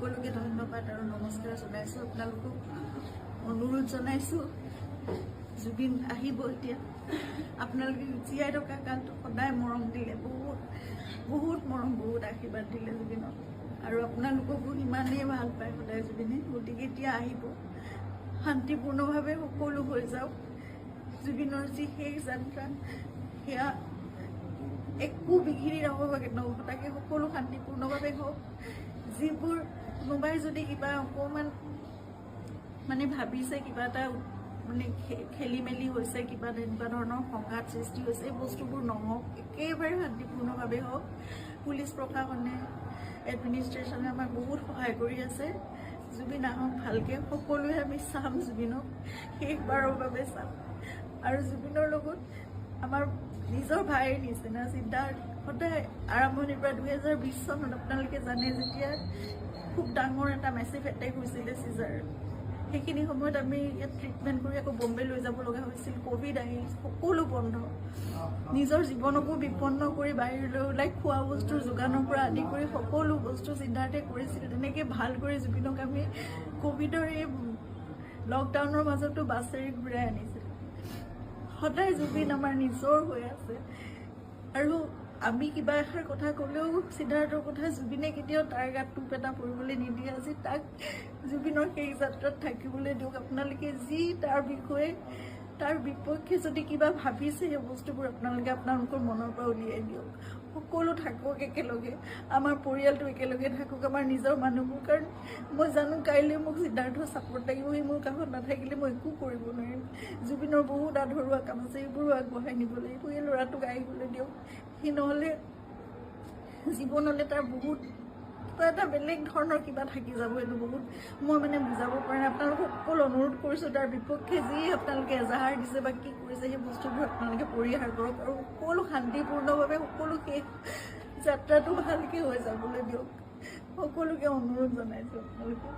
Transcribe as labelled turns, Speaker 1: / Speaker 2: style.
Speaker 1: সকলোকে ধন্যবাদ আৰু নমস্কাৰ জনাইছোঁ। আপোনালোকক অনুৰোধ জনাইছোঁ, জুবিন আহিব এতিয়া। আপোনালোকে জীয়াই থকা কালটো সদায় মৰম দিলে, বহুত বহুত মৰম, বহুত আশীৰ্বাদ দিলে জুবিনক আৰু আপোনালোককো সিমানেই ভাল পায় সদায় জুবিনে। গতিকে এতিয়া আহিব, শান্তিপূৰ্ণভাৱে সকলো হৈ যাওক। জুবিনৰ যি শেষ যাত্ৰা, সেয়া একো বিঘিনি নঘটাকে নঘটাকে সকলো শান্তিপূৰ্ণভাৱে হওক। যিবোৰ কোনোবাই যদি কিবা অকণমান মানে ভাবিছে, কিবা এটা মানে খেলি মেলি হৈছে, কিবা তেনেকুৱা ধৰণৰ সংঘাত সৃষ্টি হৈছে, এই বস্তুবোৰ নহওক, একেবাৰে শান্তিপূৰ্ণভাৱে হওক। পুলিচ প্ৰশাসনে, এডমিনিষ্ট্ৰেশ্যনে আমাক বহুত সহায় কৰি আছে। জুবিন আহক ভালকে, সকলোৱে আমি চাম জুবিনক, শেষবাৰৰ বাবে চাম। আৰু জুবিনৰ লগত আমাৰ নিজৰ ভাইৰ নিচিনা সিদ্ধাৰ্থ সদায় আৰম্ভণিৰ পৰা। 2020 চনত আপোনালোকে জানে, যেতিয়া খুব ডাঙৰ এটা মেচিভ এটেক হৈছিলে চিজাৰ, সেইখিনি সময়ত আমি ইয়াত ট্ৰিটমেণ্ট কৰি আকৌ বম্বে লৈ যাব লগা হৈছিল। ক'ভিড আহিল, সকলো বন্ধ। নিজৰ জীৱনকো বিপন্ন কৰি বাহিৰলৈ ওলাই খোৱা বস্তুৰ যোগানৰ পৰা আদি কৰি সকলো বস্তু সিদ্ধাৰ্থে কৰিছিল। তেনেকৈ ভাল কৰি জুবিনক আমি ক'ভিডৰ এই লকডাউনৰ মাজতো বাছেৰে ঘূৰাই আনিছিল। সদায় জুবিন আমাৰ নিজৰ হৈ আছে আৰু আমি কিবা এষাৰ কথা ক'লেও সিদ্ধাৰ্থৰ কথা জুবিনে কেতিয়াও তাৰ গাত টোপ এটা পৰিবলৈ নিদিয়ে। আজি তাক জুবিনৰ শেষ যাত্ৰাত থাকিবলৈ দিয়ক। আপোনালোকে যি তাৰ বিষয়ে, তাৰ বিপক্ষে যদি কিবা ভাবিছে, সেই বস্তুবোৰ আপোনালোকে আপোনালোকৰ মনৰ পৰা উলিয়াই দিয়ক। সকলো থাকক একেলগে, আমাৰ পৰিয়ালটো একেলগে থাকক, আমাৰ নিজৰ মানুহবোৰ। কাৰণ মই জানো, কাইলৈ মোক সিদ্ধাৰ্থৰ ছাপৰ্ট লাগিব। সি মোৰ কাষত নাথাকিলে মই একো কৰিব নোৱাৰিম। জুবিনৰ বহুত আধৰুৱা কাম আছে, সেইবোৰো আগবঢ়াই নিব লাগিব। এই ল'ৰাটোক আহিবলৈ দিয়ক। সি নহ'লে জীৱনলৈ তাৰ বহুত কিবা এটা বেলেগ ধৰণৰ কিবা থাকি যাব। এইটো বহুত মই মানে বুজাব পৰা নাই। আপোনালোকক অকল অনুৰোধ কৰিছোঁ, তাৰ বিপক্ষে যি আপোনালোকে এজাহাৰ দিছে বা কি কৰিছে, সেই বস্তুবোৰ আপোনালোকে পৰিহাৰ কৰক আৰু সকলো শান্তিপূৰ্ণভাৱে সকলো শেষ যাত্ৰাটো ভালকৈ হৈ যাবলৈ দিয়ক। সকলোকে অনুৰোধ জনাইছোঁ আপোনালোকক।